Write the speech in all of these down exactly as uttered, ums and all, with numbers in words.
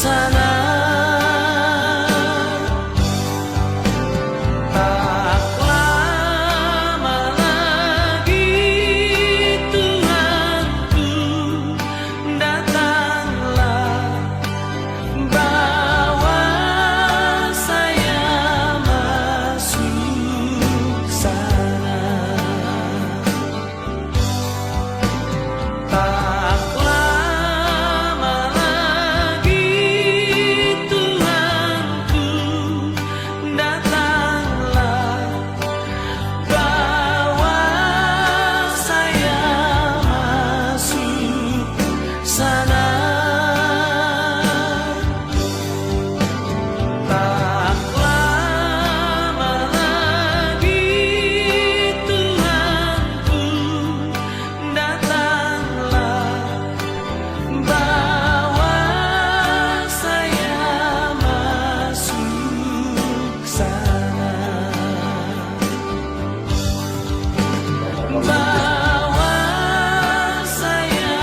Sana. Tak lama lagi, Tuhanku, datanglah, bawa saya masuk sana. Tak lama lagi, Tuhanku, datanglah, bawa saya masuk sana. Tak lama lagi, Tuhanku, datanglah, bawa saya masuk sana. Bawa saya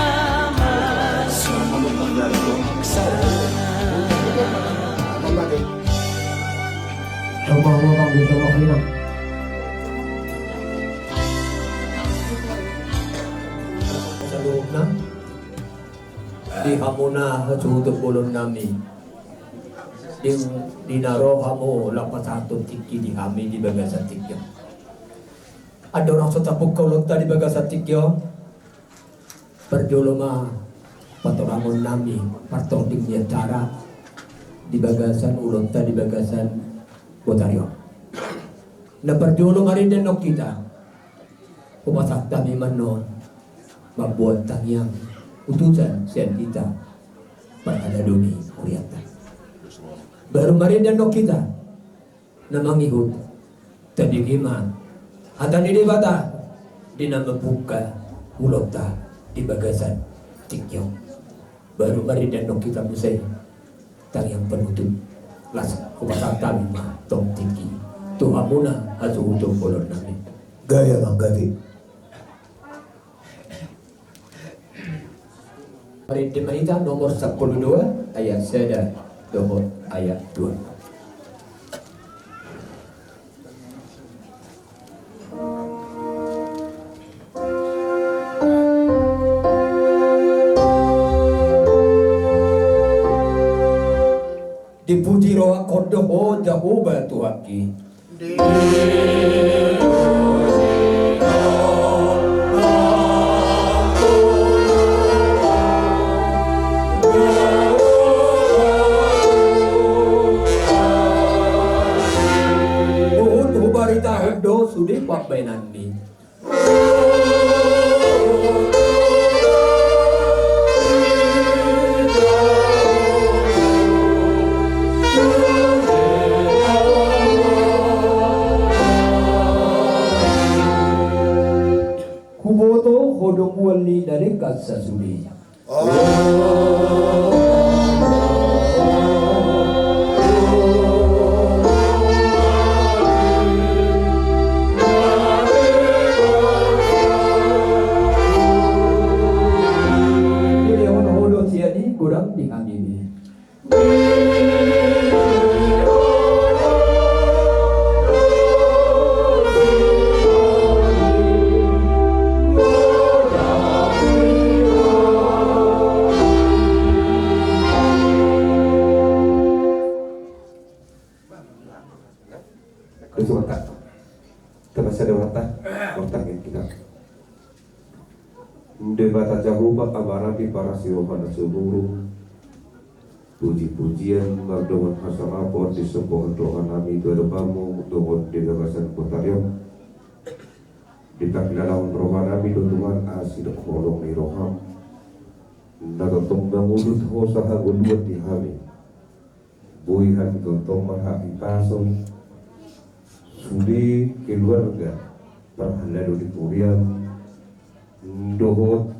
masuk sana. Coba, coba, coba, coba. Saluhutna, di hamuna hasuhuton bolon nami, di, di na ro hamu laho pasahathon tingki di hami di bagasan tingki on. Andorang so tapungka ulaonta di bagasan tingki on, parjolo ma patorangon nami partording ni acara di bagasan ulaonta di bagasan botari on. Na parjolo marende annon hita, hupasahat hami ma annon mamboan tangiang utusan sian hita parhalado ni hurianta. Baru marende annon hita, na mangihut, tabege ma hata ni Debata di na mambuka ulaonta di bagasan tingki on. Baru marende annon hita muse tangiang panutup. Laos hupasahat hami ma tong tingki tu hamuna hasuhuton bolon nami. Gaya manggabe. Marende ma hita nomor sampulu dua, ayat sada dohot ayat dua. Dipuji rohangkon do Ho Jahowa Tuhanki. Huhut hubaritahon do sude pambahenanmi. Huboto ho do mual ni na denggan sasude. Dilehon ho do sian i godang di hami. Betul, Pak. Kita masih ada warta. Warta yang kita. Debata Jahowa, Amanami parasi roha na sumurung, puji-pujian mardongan hasangapon disomba rohanami tu adopanmu dohot di bagasan botari on. Dipangkilalahon rohanami do Tuhan asi dohot holong ni roham, na tongtong mangudut hosa hangoluan di hami. Boi hami tongtong marhahipason sude keluarga parhalado ni huriam dohot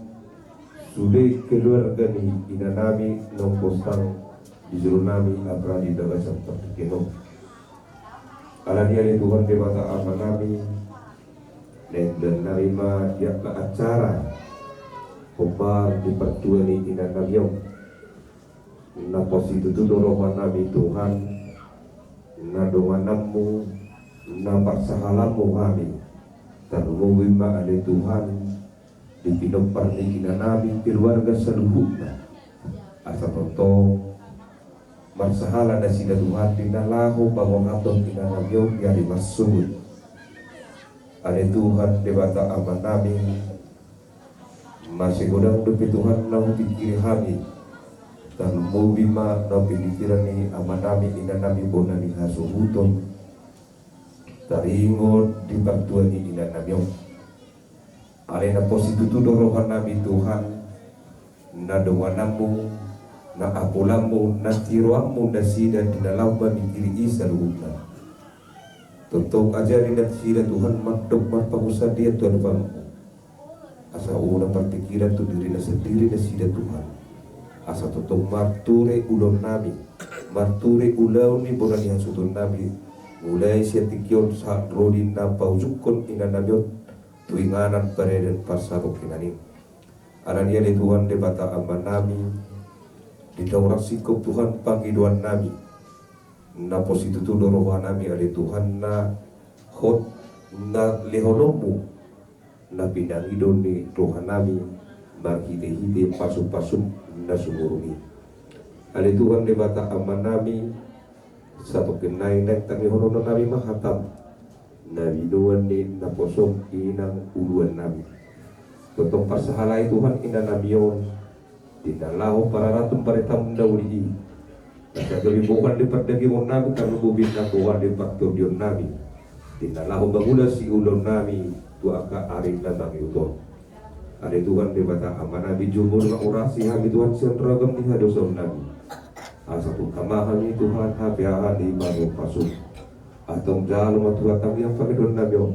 sude keluarga ni inanami naung gorsang di jolonami apala di bagasan partingkian on. Alani i ale Tuhan Debata Amanami, naeng dohononnami ma di angka acara hombar di partua ni inanami on. Na pos situtu do rohanami Tuhan, na dongananmu, na parsahalanmu hami. Tarlumobi ma ale Tuhan, di pinompar ni inanami keluarga saluhutna. Asa tongtong marsahala nasida Tuhan di na laho paborhathon inanami on di ari marsogot. Ale Tuhan Debata Amanami, masigodang dope Tuhan na hupingkiri hami. Tarlumobi ma na hupingkiri ni amanami inanami bona ni hasuhuton. Taringot di partua ni inanami on. Ale na pos situtu do rohanami Tuhan, na dongananmu, na apolanmu, na tiroanmu nasida di na laho mamingkiri i saluhutna. Tongtong ajari nasida Tuhan mandok marpangunsandean tu adopanmu. Asa unang parpingkiran tu dirina sandiri nasida Tuhan. Asa tongtong marture ulaonnami, marture ulaon ni bona ni hasuhutonnami. Mulai sian tingki on sahat ro di na paujunghon inanami on tu inganan paredan parsabongkinan i. Alani i ale Tuhan Debata Amanami, di na hurang singkop Tuhan pangidoannami. Na pos situtu do rohanami ale Tuhan na hot na lehononmu na pinangido ni rohanami marhitehite pasupasu na sumurung i. Ale Tuhan Debata Amanami, satongkin nai naeng tangihononnami ma hatam na binoan ni naposom inang uluannami. Tongtong parsahalai Tuhan inanami on di na laho pararathon baritamu na uli i. Asa gabe bohal ni pardagingonnami tarlumobi na bohal ni partondionnami di na laho mangulasi ulaonnami tu angka ari na mangihut on. Ale Tuhan Debata Amanami, jumur ma urasi hami Tuhan sian ragam ni hadosaonnami. Asa tung tama hami Tuhan hape aha ni mago pasu. Antong jalo ma Tuhan tangiang pangidoannami on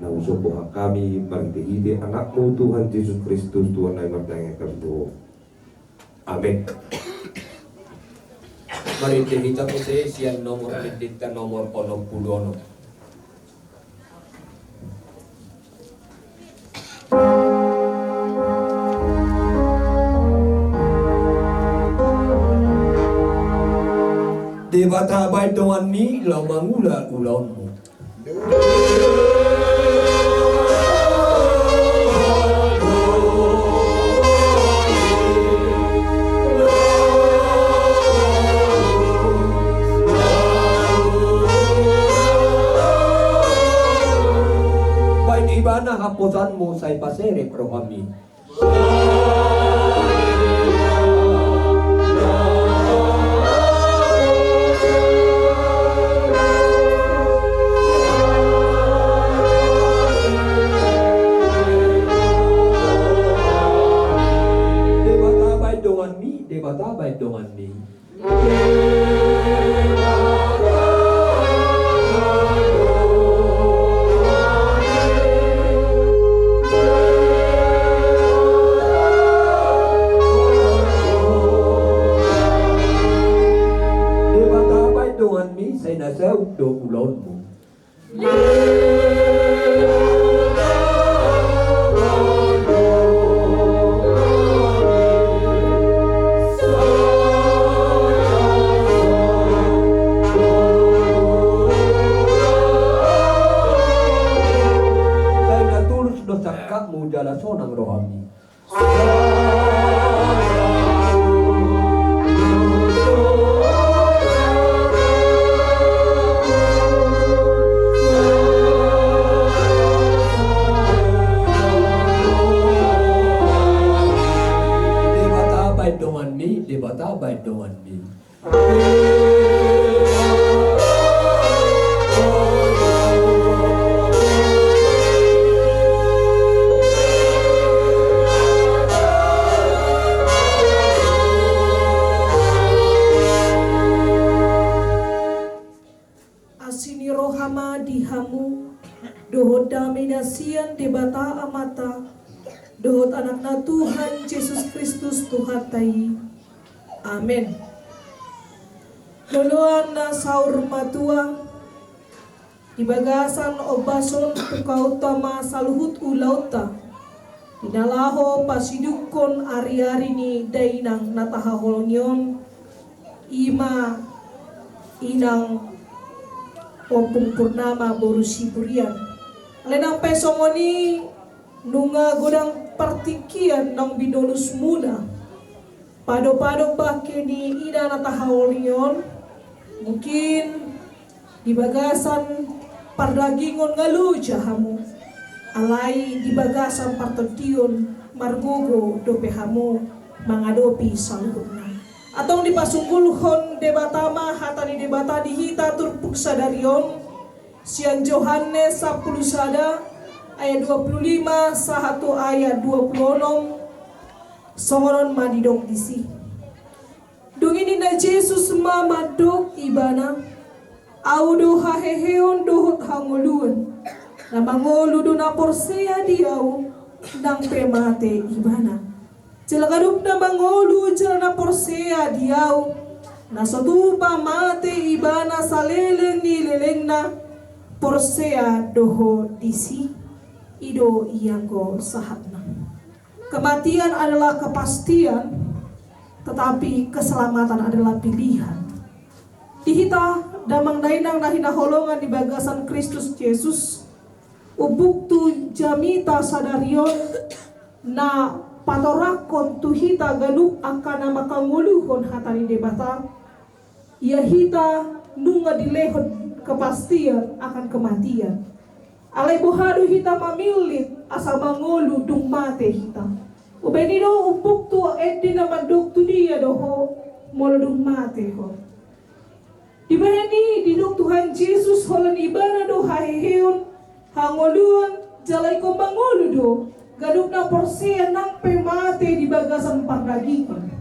na husomba hami marhitehite Anakmu Tuhan Jesus Kristus Tuhannami martangiang hami tu Ho. Amen. Marende hita muse sian nomor mendeta nomor onom pulu onom. Debata baen donganmi laho mangula ulaonmu. Baen ibana haposanmu sai paserep rohami. Debata baen donganmi, Debata baen donganmi. Debata baen donganmi, sai na saut do ulaonmu. Sai na tulus do sangkapmu jala sonang rohami. Debata baen donganmi, Debata baen donganmi. Asi ni roha ma di hamu, dohot dame na sian Debata Amanta, dohot Anakna Tuhan Jesus Kristus Tuhanta i. Amen. Loloan na saur matua, di bagasan ombas on pungkaonta ma saluhut ulaonta, di na laho pasidunghon ariari ni dainang na tahaholongi on, Ima inang Ompung Purnama boru Siburian. Alai nang pe songon i nunga godang partingkian naung binolusmuna. Pado-pado bangke ni ina na tahaholongi on, mungkin di bagasan pardagingon nga loja hamu, alai di bagasan partondion margogo dope hamu mangadopi saluhutna. Antong dipasunggulhon Debata ma hata ni Debata di hita turpuk sadari on, sian Johannes sampulu sada ayat dua pulu lima sahat tu ayat dua pulu onom. Songon on ma didok disi. Dung i ninna Jesus ma mandok ibana, Ahu do haheheon dohot hangoluan. Na mangolu do na porsea di Ahu, nang pe mate ibana. Jala ganup na mangolu jala na porsea di Ahu, na so tupa mate ibana saleleng ni lelengna, porsea do ho disi. I do i anggo sahatna. Kematian adalah kepastian, tetapi keselamatan adalah pilihan. Di hita damang dainang na hinaholongan di bagasan Kristus Jesus, umbuk tu jamita sadari on na patorangkon tu hita ganup angka na mangkangoluhon hata ni Debata. Ia hita nunga dilehon kepastian akan kematian. Alai boha do hita mamillit asa mangolu dung mate hita? Umbahen i do umbuk tu ende na mandok tu dia do ho molo dung mate ho. Dibahen i didok Tuhan Jesus holan ibana do haheheon, hangoluan, jala ingkon mangolu do ganup na porsea nang pe mate di bagasan pardagingon.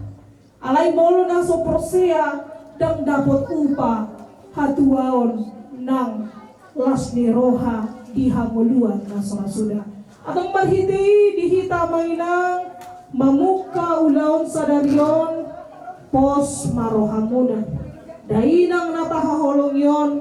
Alai molo na so porsea, ndang dapot upa hatuaon nang las ni roha di hangoluan na so ra suda. Antong marhite i di hita amang inang mamungka ulaon sadari on, pos ma rohamuna. Dainang na tahaholongi on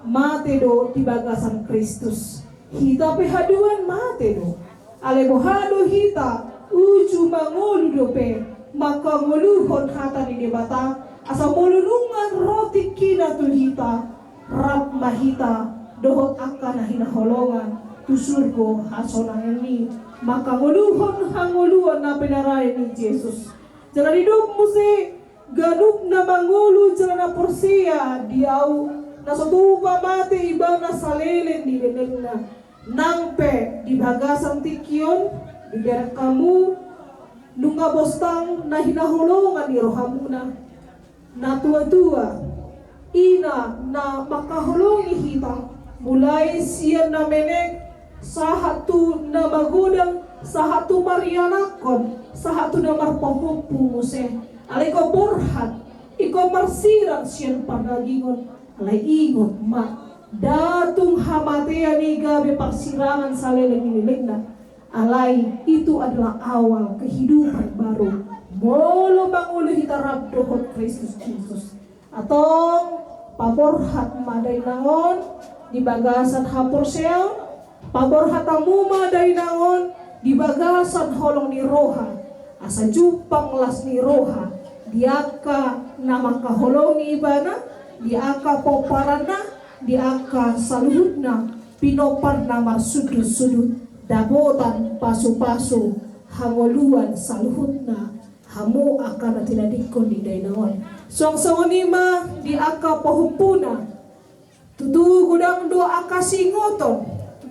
mate do di bagasan Kristus. Hita pe haduan mate do. Alai boha do hita uju mangolu dope mangkangoluhon hata ni Debata, asa molo nunga ro tingkina tu hita, rap ma hita dohot angka na hinaholongan tu surgo hasonangan i mangkangoluhon hangoluan na pinarade ni Jesus. Jala didok muse, ganup na mangolu jala na porsea di Ahu, na so tupa mate ibana saleleng ni lelengna. Nang pe di bagasan tingki on, dibereng hamu nunga bostang na hinaholongan ni rohamuna. Na tua-tua, ina na mangkaholongi hita, mulai sian na menek, sahat tu na magodang, sahat tu marianakhon, sahat tu na marpahompu muse. Alai ingkon borhat, ingkon marsirang sian pardagingon. Alai ingot ma, ndang tung hamatean i gabe parsirangan saleleng ni lelengna. Alai itu adalah awal kehidupan baru. Molo mangolu hita rap dohot Kristus Jesus. Antong paborhat ma dainang on di bagasan haporseaon, paborhat hamu ma dainang on di bagasan holong ni roha, asa jumpang las ni roha di angka na mangkaholongi ibana, di angka pomparanna, di angka saluhutna pinompar na marsundut-sundut, dapotan pasu-pasu hangoluan saluhutna. Hamu angka na tinadingkon ni dainang on, suang songon i ma di angka pahompuna. Tutu godang do angka siingoton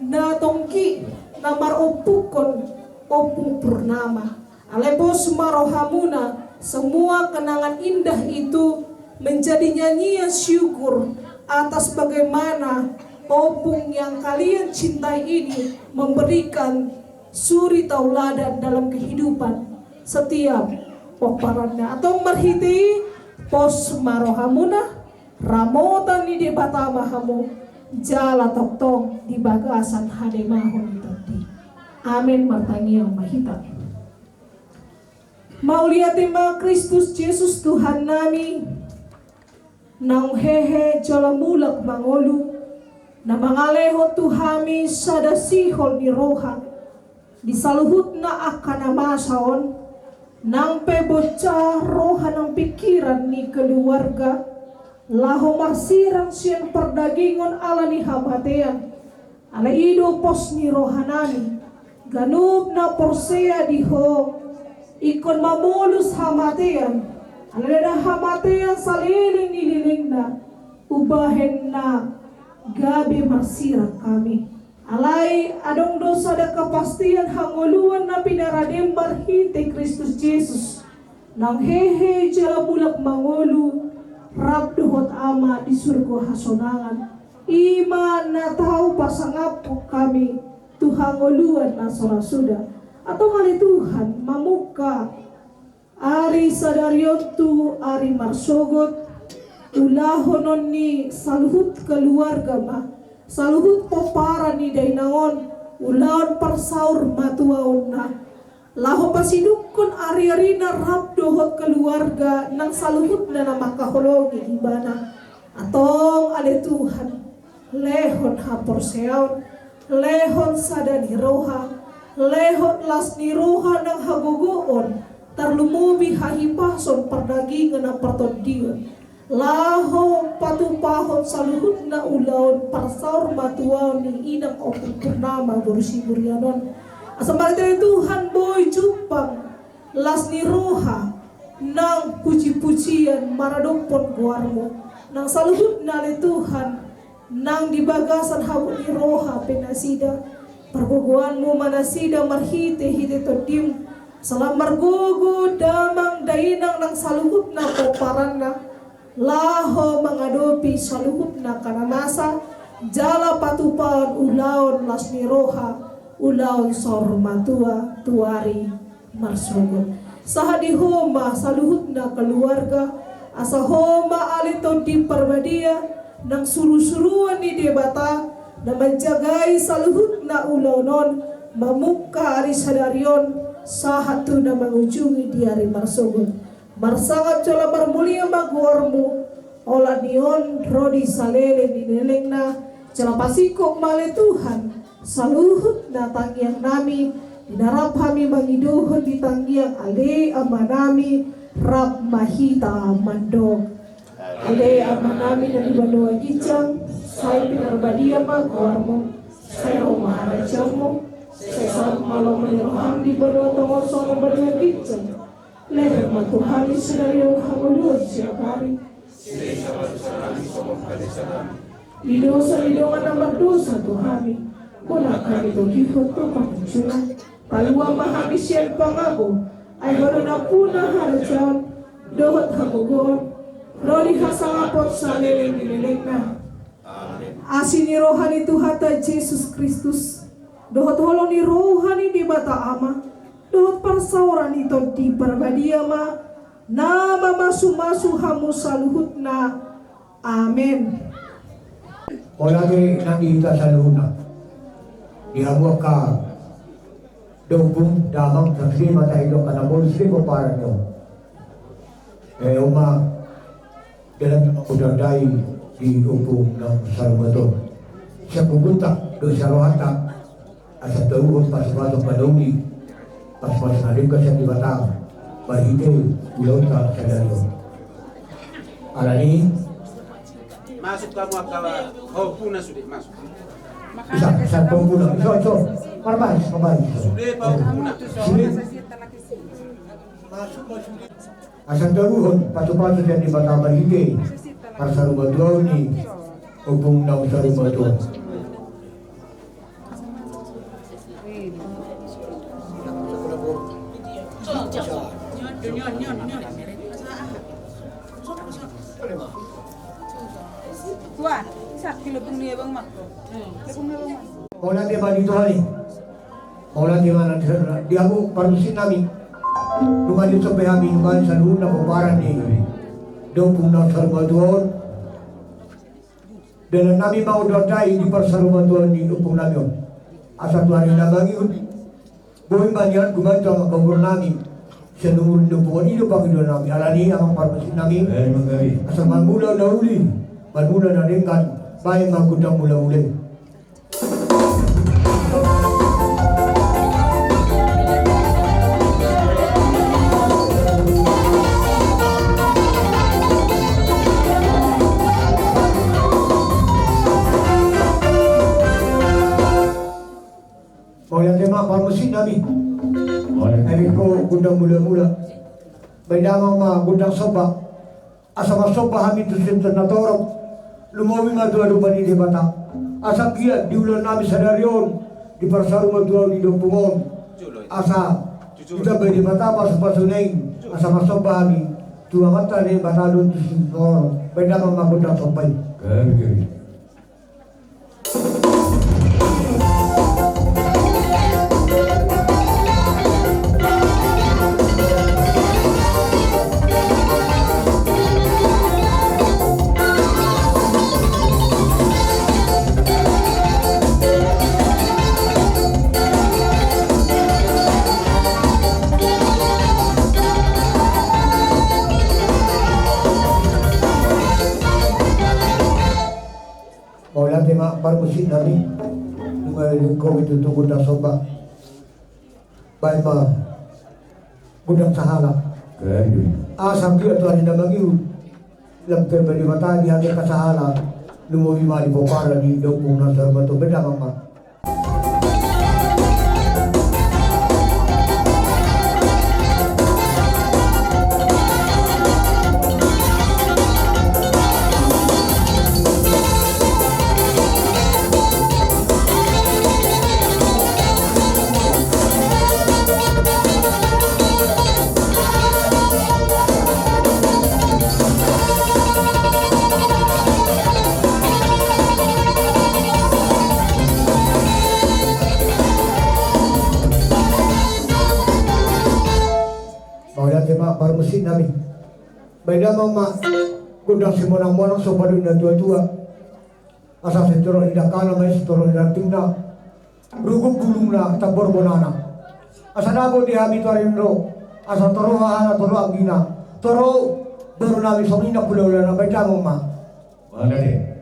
na tonggi na marompukkon Ompung Purnama. Alai pos ma rohamuna, semua kenangan indah itu menjadi nyanyian syukur atas bagaimana Ompung yang kalian cintai ini memberikan suri tauladan dalam kehidupan setiap pomparanna. Antong marhite i pos ma rohamuna, ramotan ni Debata ma hamu, jala tongtong di bagasan hademahon ni tondi. Amen. Martangiang ma hita. Mauliate ma Kristus Jesus Tuhannami, naung hehe jala mulak mangolu, na mangalehon tu hami sada sihol ni roha di saluhutna angka na masa on, Nang pe bocah roha nang pingkiran ni keluarga, laho marsirang sian pardagingon ala ni hamatean. Ala i do pos ni rohanami, ganup na porsea di Ho, ingkon mamolus hamatean, ala ndada hamatean saleleng ni lelengna, umbahen na gabe marsirang hami. Alai adong do sada kepastian hangoluan na pinaradem marhite Kristus Jesus, nang hehe jala mulak mangolu, rap dohot Ama di surgo hasonangan. I ma na tau pasangaphon hami tu hangoluan na so ra suda. Antong ale Tuhan, mamungka ari sadari on tu ari marsogot, ulahonon ni saluhut keluarga ma, saluhut pomparan ni dainang on, ulaon parsaurmatuaonna. Laho pasidungkon ari-arina rap dohot keluarga nang saluhutna na mangkaholongi ibana. Antong ale Tuhan, lehon haporseaon, lehon sada ni roha, lehon las ni roha nang hagogoon, tarlumobi hahipason pardagingon nang partondion. Laho patupahon saluhutna ulaon parsaurmatuaon ni inang Ompung Purnama boru Siburian on. Asa marhite Tuhan boi jumpang las ni roha nang puji-pujian maradophon goarmu. Nang saluhutna ale Tuhan, nang di bagasan habot ni roha pe nasida, pargogoanmu ma nasida marhite-hite tondim, asa lam margogo damang dainang nang saluhutna pomparanna, laho mangadopi saluhutna angka na masa, jala patupahon ulaon las ni roha, ulaon saurmatua tu ari marsogot. Sahat di Ho ma saluhutna keluarga, asa Ho ma ale Tondi Parbadia, nang suru-suruan ni Debata, na manjagai saluhutna ulaon on, mamungka ari sadari on, sahat tu na mangujungi di ari marsogot. Marsangap jala marmulia ma goarmu, olat ni on ro di saleleng ni lelengna, jala pasingkop ma ale Tuhan, saluhut na tangiang nami, di na rap hami mangidohon di tangiang ale Ama nami, rap ma hita mandok. Ale Ama nami na di banua ginjang, sai pinarbadia ma goarmu, sai ro ma harajaonmu, sai saut ma lomo ni roham di banua tonga on songon na di banua ginjang. Lehon ma tu hami sadari on hangoluan siapari. Di dosa ni dongan na mardosa tu hami. Unang hami togihon tu pangunjunan. Palua ma hami sian pangago. Ai Ho do nampuna harajaon dohot hagogoon ro di hasangapon saleleng ni lelengna. Amen. Asi ni roha ni Tuhanta Jesus Kristus, dohot holong ni roha ni Debata Ama, dohot parsaoran ni Tondi Parbadia ma na mamasu-masu hamu saluhutna. Amen. Mauliate nang di hita saluhutna. Di hamu angka ompung, damang, saksi ma tahi do angka na molo sude pomparan do. Eh, Oma, dalan na mangudardai di ompung na saur matua on. Sian punguanta dohot sian rohanta, asa tauduhon pasu-pasu na uli, pasu-pasu na denggan sian Debata, marhite ulaonta sadari on. Alani. Masuk hamu angka pahompuna sude, masuk. Isa, isa pahompuna, isa, isa. Marbaris, marbaris. Sude pahompuna. Sude. Masuk, masuk. Asa tauduhon pasu-pasu sian Debata marhite parsaurmatuaon ni ompung na saur matua on. Tua, isa, di lobung ni abang ma. Lobung ni abang ma. Mauliate ma di Tuhan i. Mauliate ma nang di hamu parmusik nami. Nunga ditompa hami, nunga saluhutna pomparan ni ompung na saur matua on. Dalan nami mangudardai di parsaurmatuaon ni ompung nami on. Asa tu ari na mangihut, boi ma nian gumanta ma umur nami. Sian umur ni ompung on i do pangidoan nami, alani amang parmusik nami. Eh, manggabe. Asa marmula na uli, marmula na denggan, baen ma gondang mula-mula i. Sinami. Oi. Ami ho gondang mula-mula. Baen damang ma gondang somba. Asa marsomba hami tu sinamot na torop. Lumobi ma tu adopan ni Debata. Asa anggiat di ulaon nami sadari on, diparsaur ma tu ahu di ompung on. Asa ditambai Debata pasu-pasuna i. Asa marsomba hami tu Amanta Debata dohot tu sinamot na torop. Baen damang ma gondang somba i. Gari, gari. Mauliate ma parmusik nami. Nunga didok ho tutu gondang somba. Baen ma gondang sahala. Asa anggiat tu ari na mangihut. Lam pe bali mata di hami angka sahala. Lumobi ma di pomparan ni ompung na saur matua. Baen damang ma. Mauliate ma parmusik nami. Baen damang ma gondang simonang-monang, so padohot na tua-tua. Asa sitorop ni dangkana ma i, sitorop ni rantingna, rugup bulungna, tambor bonana. Asa dapot di hami tu ari on ro. Asa toro hahana, toro anggina, toro boru nami, songon i nang hula-hulana. Baen damang ma. Mauliate.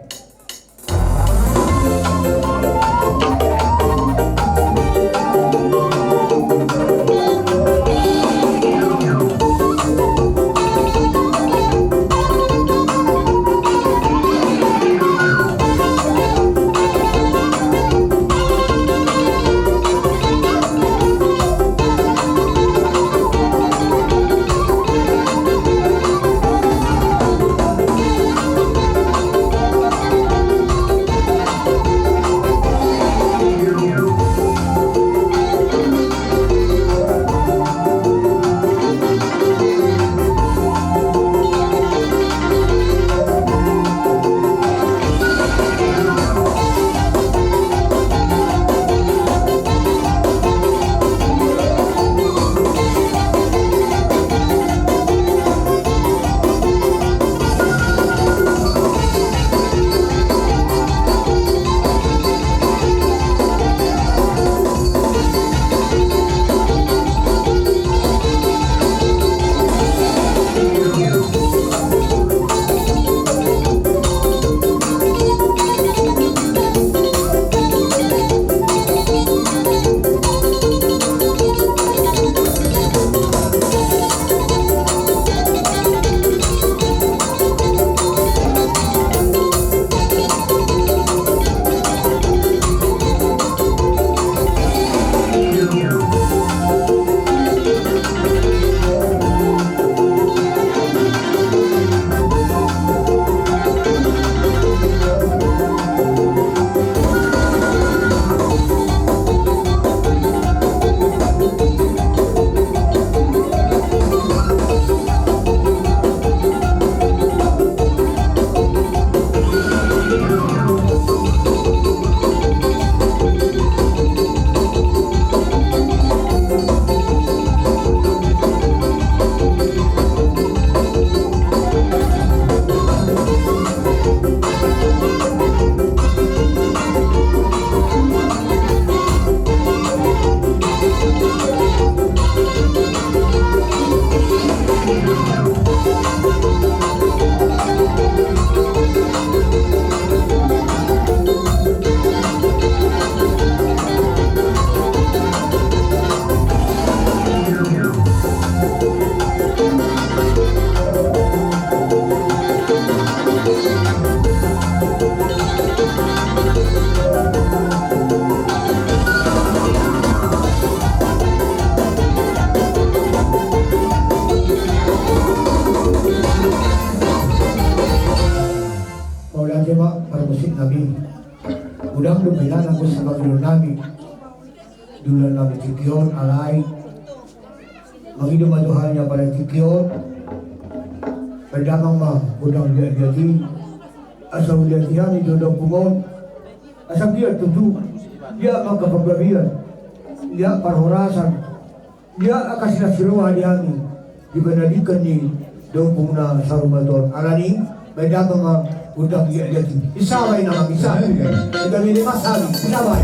Ima parmusik nami. Godang do pailaan anggo sipangidoan nami di ulaon nami tingki on, alai mangido ma Tuhan ia pada tingki on. Baen damang ma gondang liat-liat i, asa huliati hami tu ompung on. Asa liat tutu, liat ma angka panggabean, liat parhorasan, liat angka silas ni roha di hami di pandidikan ni ompung na saur matua on. Alani i, baen damang ma gondang liat-liat i. Isa ma i na mangisa. Ita mili mas hami. Isa ma i.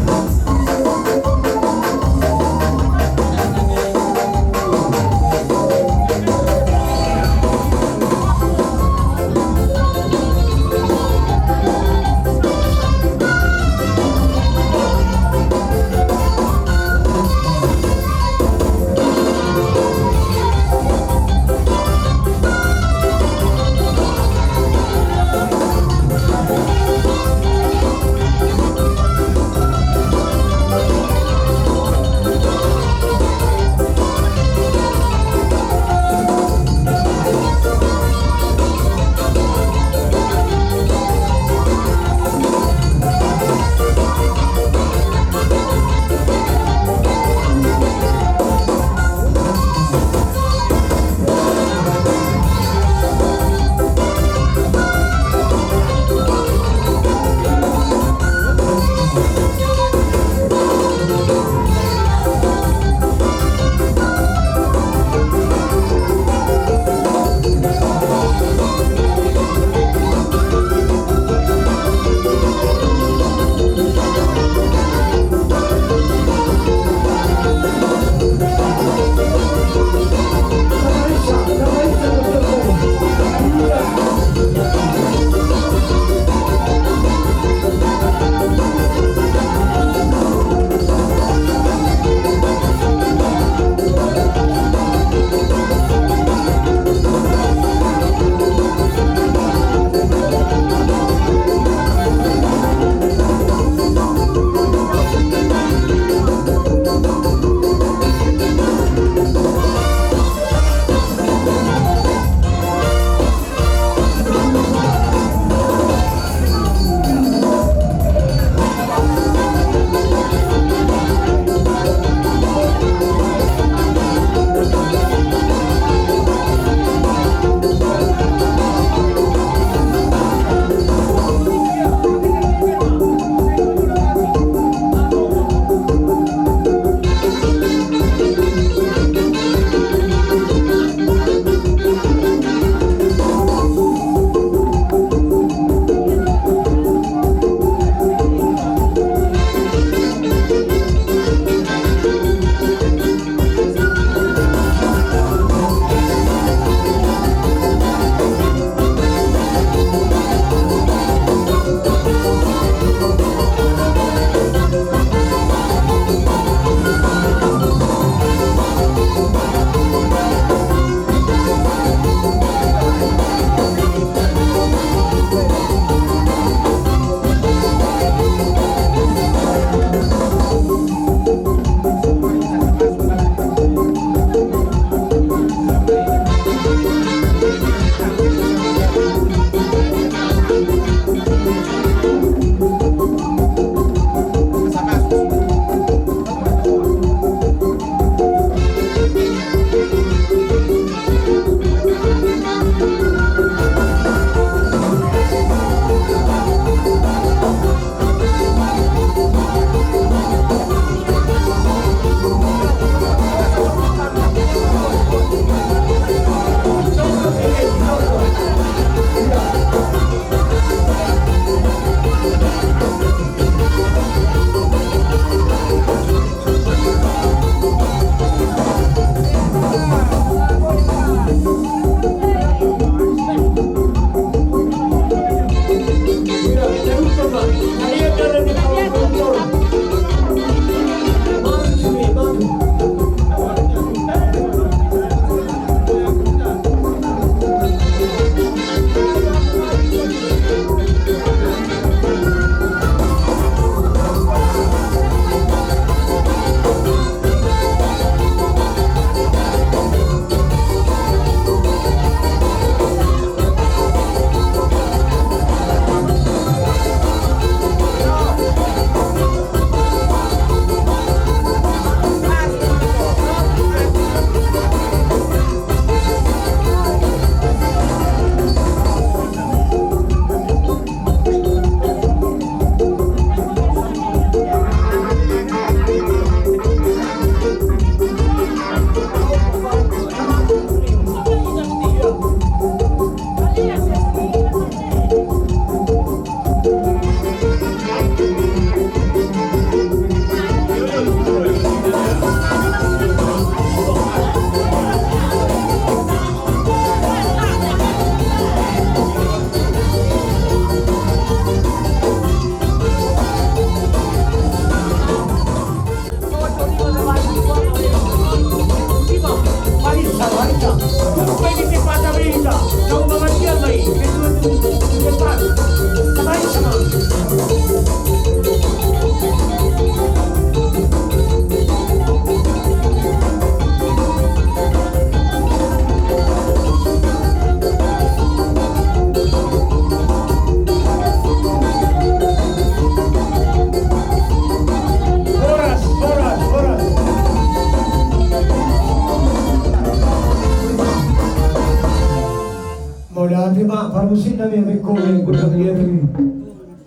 Gondang liat i,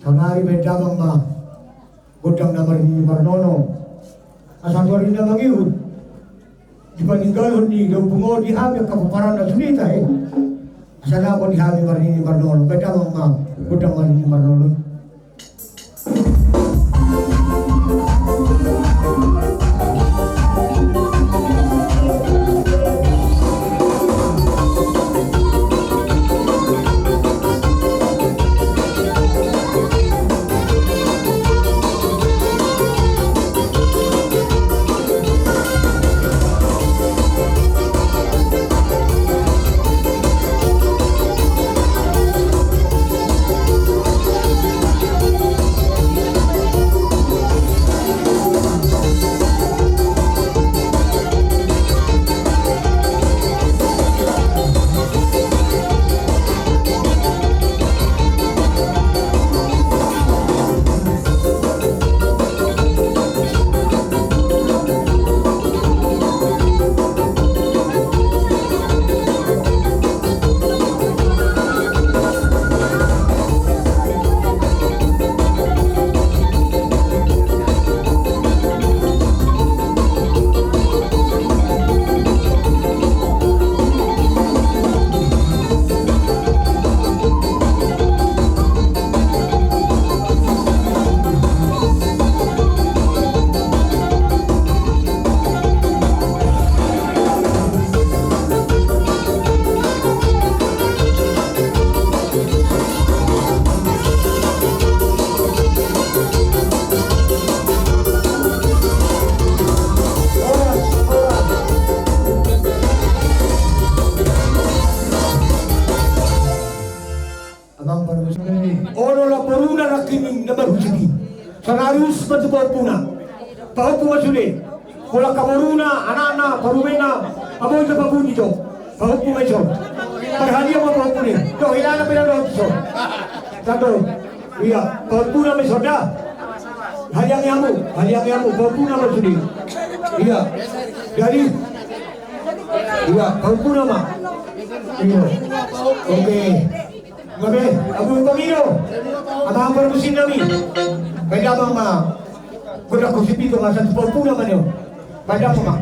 saonari baen damang ma gondang na marnini marnono. Asa tu ari na mangihut, di paninggalhon ni gabe pungu di hami angka pomparan na sude tahe. Asa dapot di hami marnini marnono, baen damang ma gondang marnini marnono. Amang parmusik. Olo, lam boruna nangkin na marhusip i. Saonari husip ma tu pahompuna. Pahompu ma sude. Molo angka boruna, anakna, parumaenna, abo ita pabuni jo. Pahompu ma ison. Parhadiang ma pahompu ni. Jo, hilala pina dohot ison. Satu. Ia, pahompuna ma ison da. Hadiangi hamu, hadiangi hamu, pahompuna ma sude. Ia. Jadi. Ia, pahompuna ma. Ia. Oke. Gabe, abu pangido. Amang parmusik nami. Baen damang ma gondang husip i, asa tu pahompuna ma nion. Baen damang ma.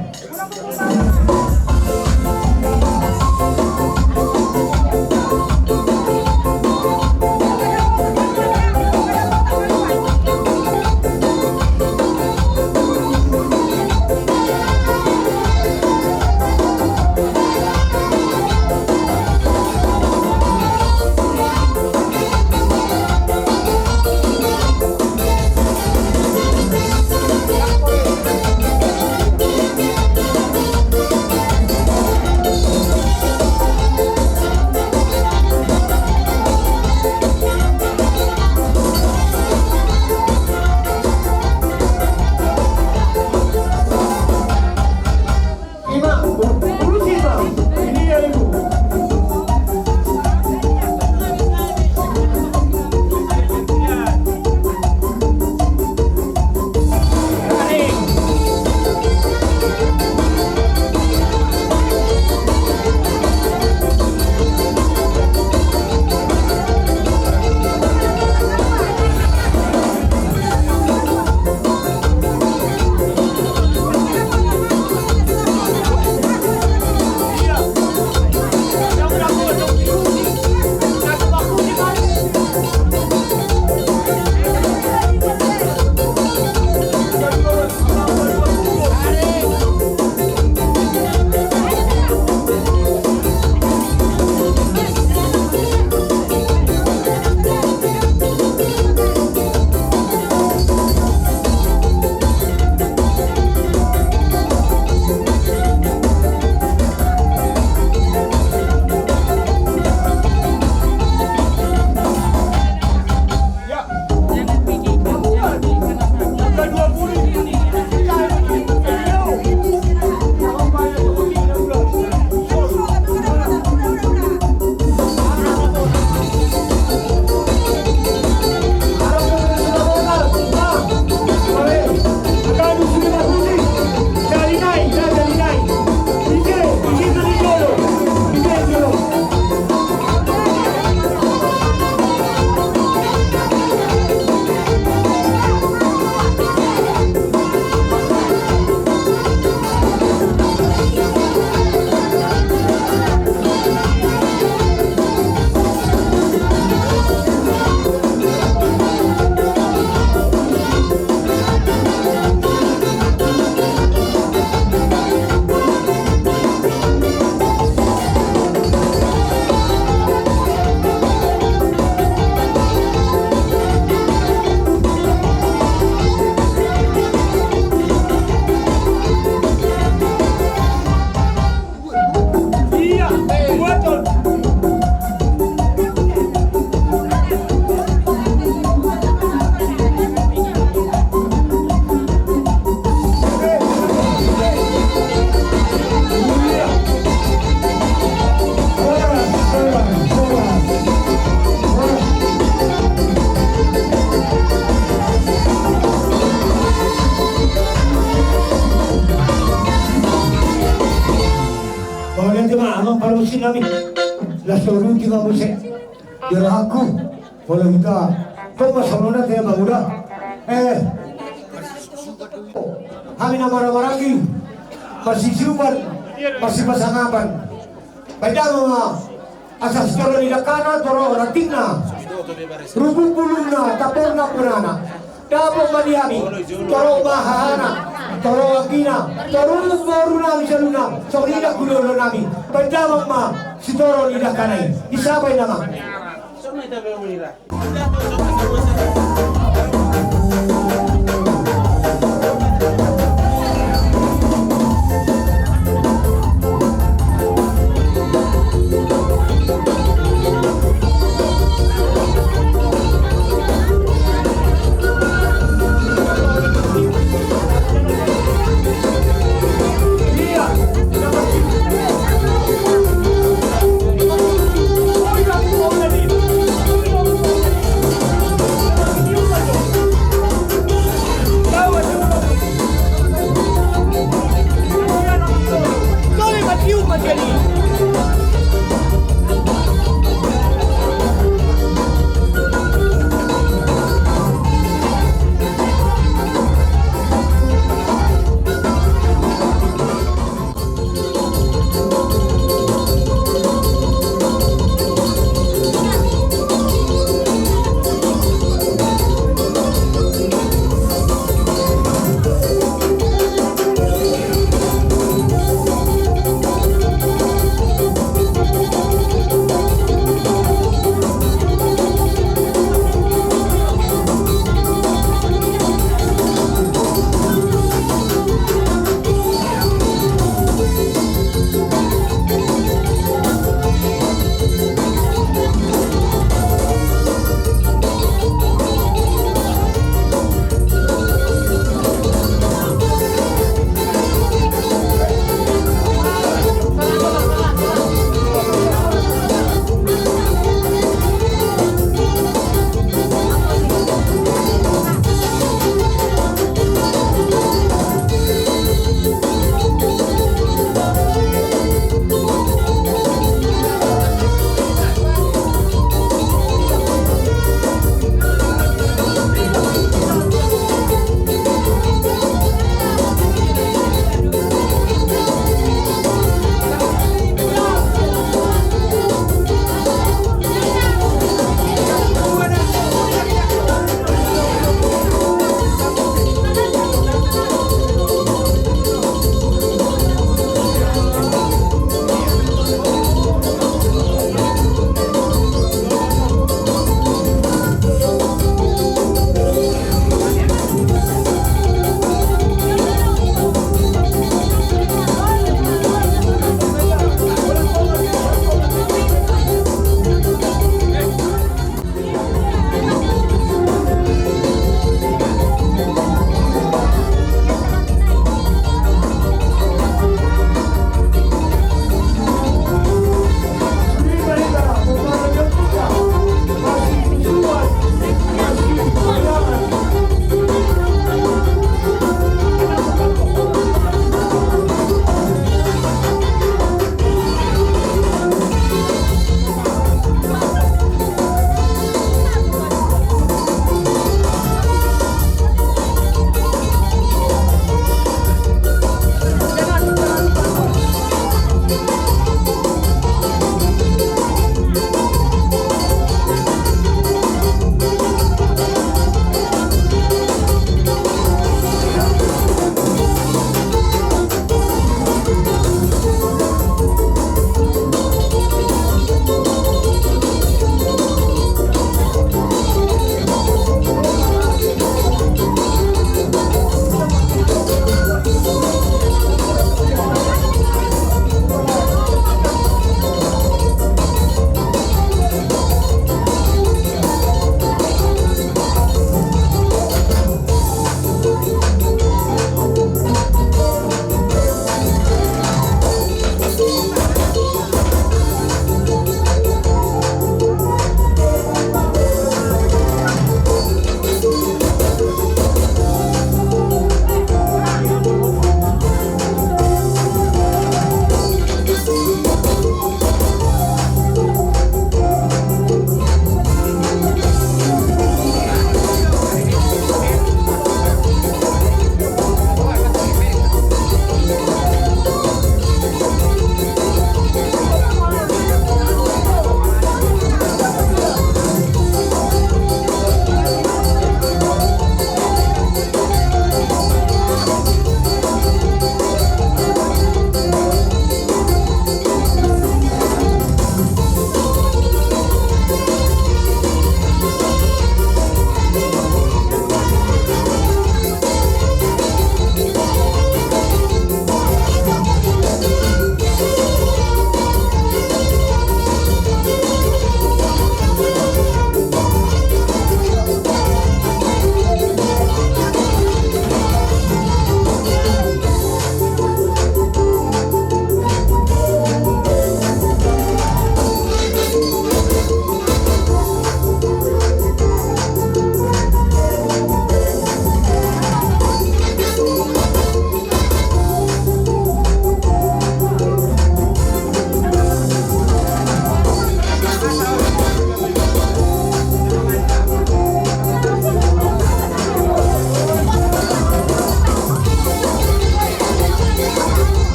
Nami, las tolu tiga muse. Di rohangku, molo hita, tong ma songon na te manguda. Eh. Hami na maramaragi, masisiupan, masipasangapan. Baen damang ma, asa sitoro ni dangkana, toro rantingna. Rubuk bulungna, tamborna bonana. Dapot ma di hami, toro ma hahana, toro anggina, toro boru nami saluhutna, songon i do hulahula nami. Baen damang ma, sitoro ni dangkana i, disapa i nama.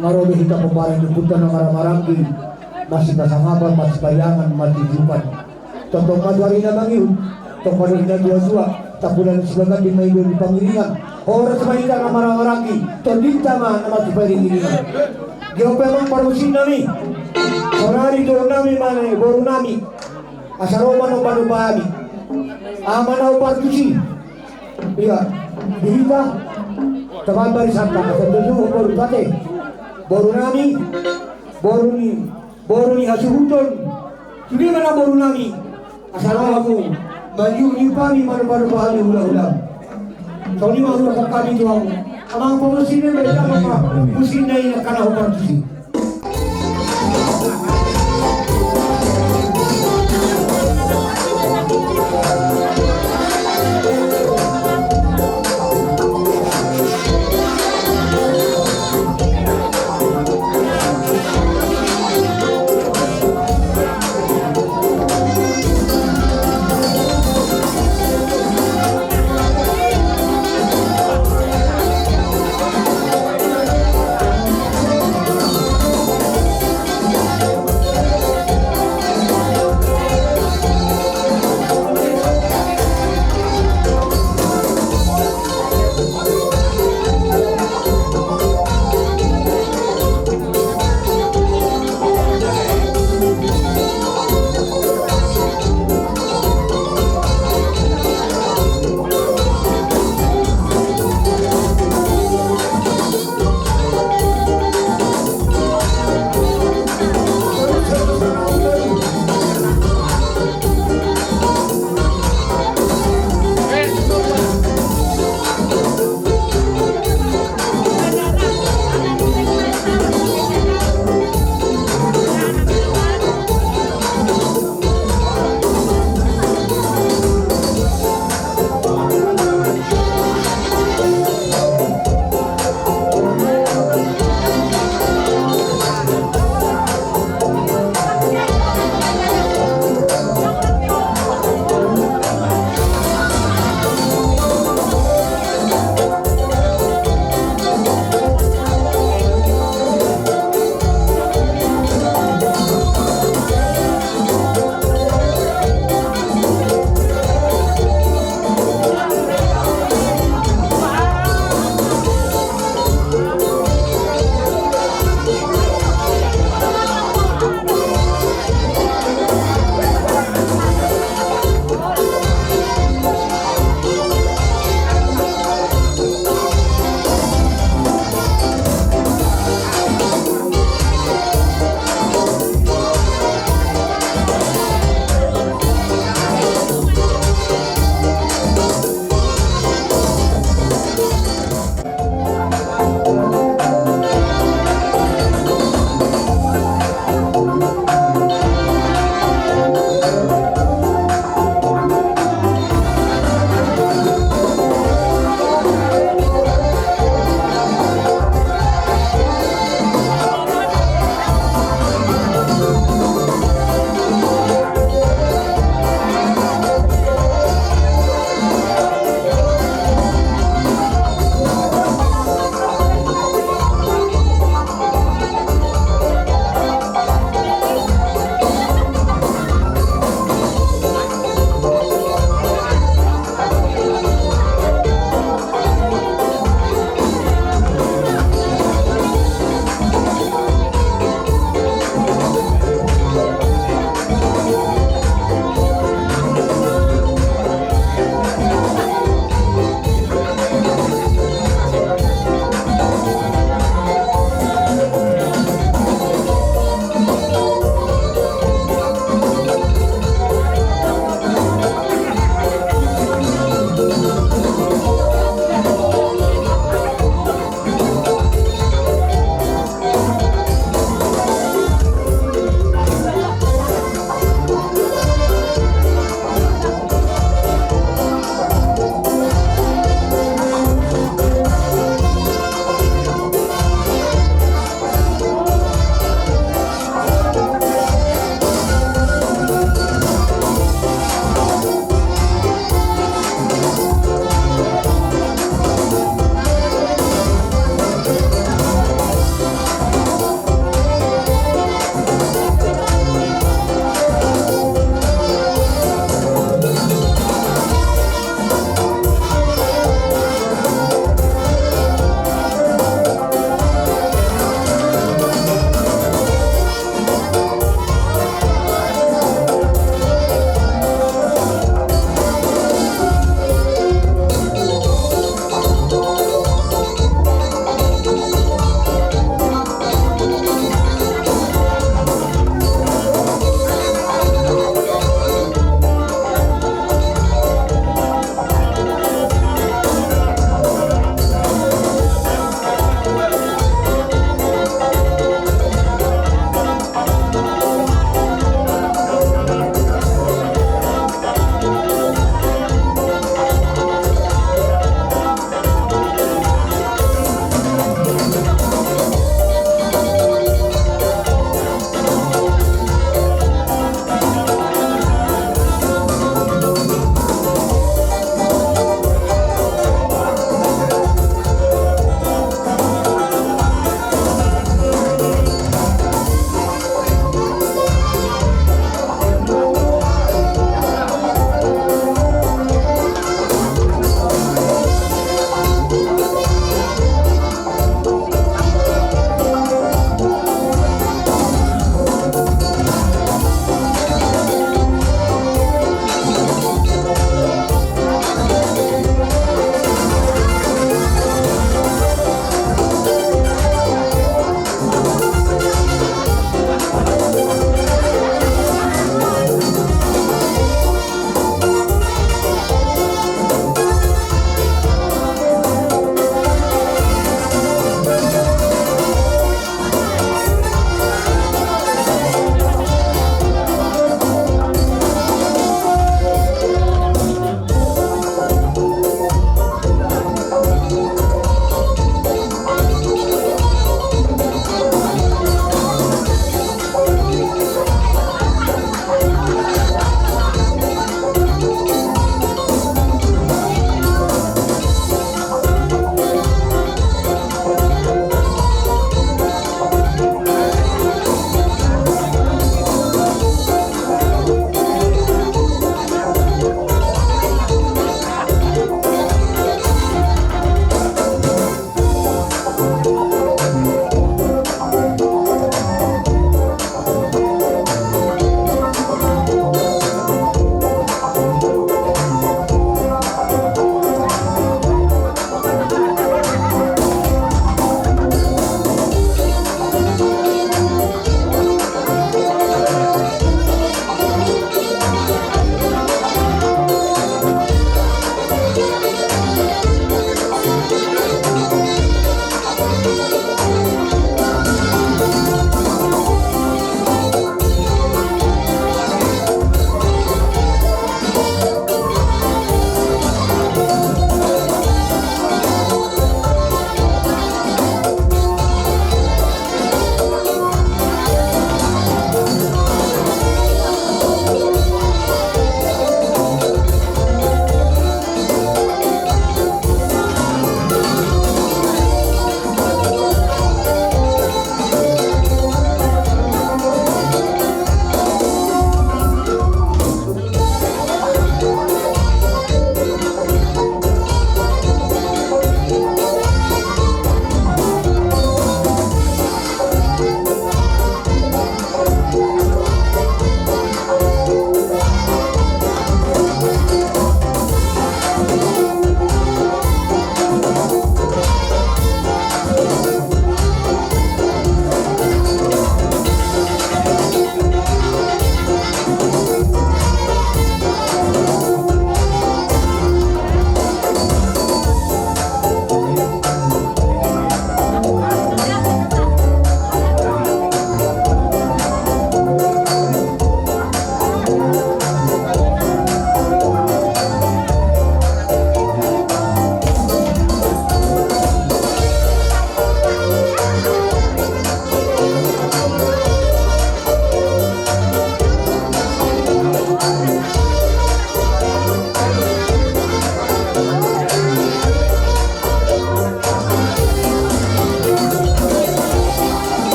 Nga ro be hita pomparan ni ompunta na marhahamaranggi, masipasangapan, masipaidangan, masitiupan. Tongtong ma tu ari na mangihut, tong ma tu ari na tuatua, tampulon ni sibaganding ma i do di pangiringan. Horas ma hita na marhahamaranggi, tondinta ma na marsipairingiringan. Di on pe amang parmusiknami, saonari dohononnami ma na i borunami, asa ro ma na padopa hami. Aha ma na hombar tusi? Ia, di hita, tabaen barisanta, asa tutu boru pate, borunami, boru ni, boru ni hasuhuton. Sude ma na borunami, asa ro hamu manjou ni upami, manomba-nomba hami hula-hulam. Songon i ma hudokhon hami tu hamu. Amang parmusik, baen ma parmusik na i angka na hombar tusi.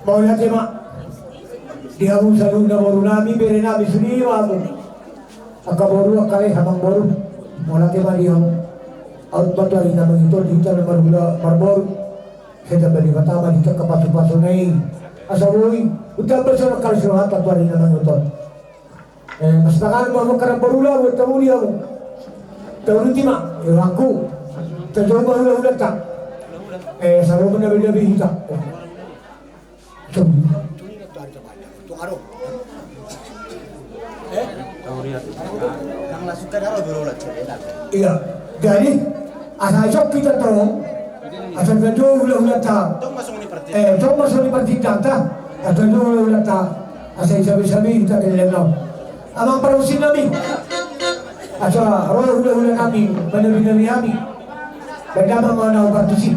Mauliate ma di hamu saluhutna boru nami, bere nami, sude ma hamu. Angka boru, angka lae, amangboru, mauliate ma di hamu. Aut ma tu ari na mangihuthon hita na marhula marboru. Sai tamba Debata ma di angka pasupasuna i. Asa boi, unang tamba songon angka las ni rohanta tu ari na mangihuthon. Eh, masitangana ma hamu angka namborula, buat hamu di hamu. Tauduti ma, eh, rohangku. Tajou ma hulahulanta. Eh, asa ro ma na binabi hita. Iya. Jadi asa isok hita tong, asa tajou hulahulanta. Eh, tong ma songon i partingkianta. Asa tajou hulahulanta. Asa isabe-sabe hita di leleng on. Amang parmusik nami. Asa ro hulahula nami, manabi-nabi hami. Baen damang ma na parmusik.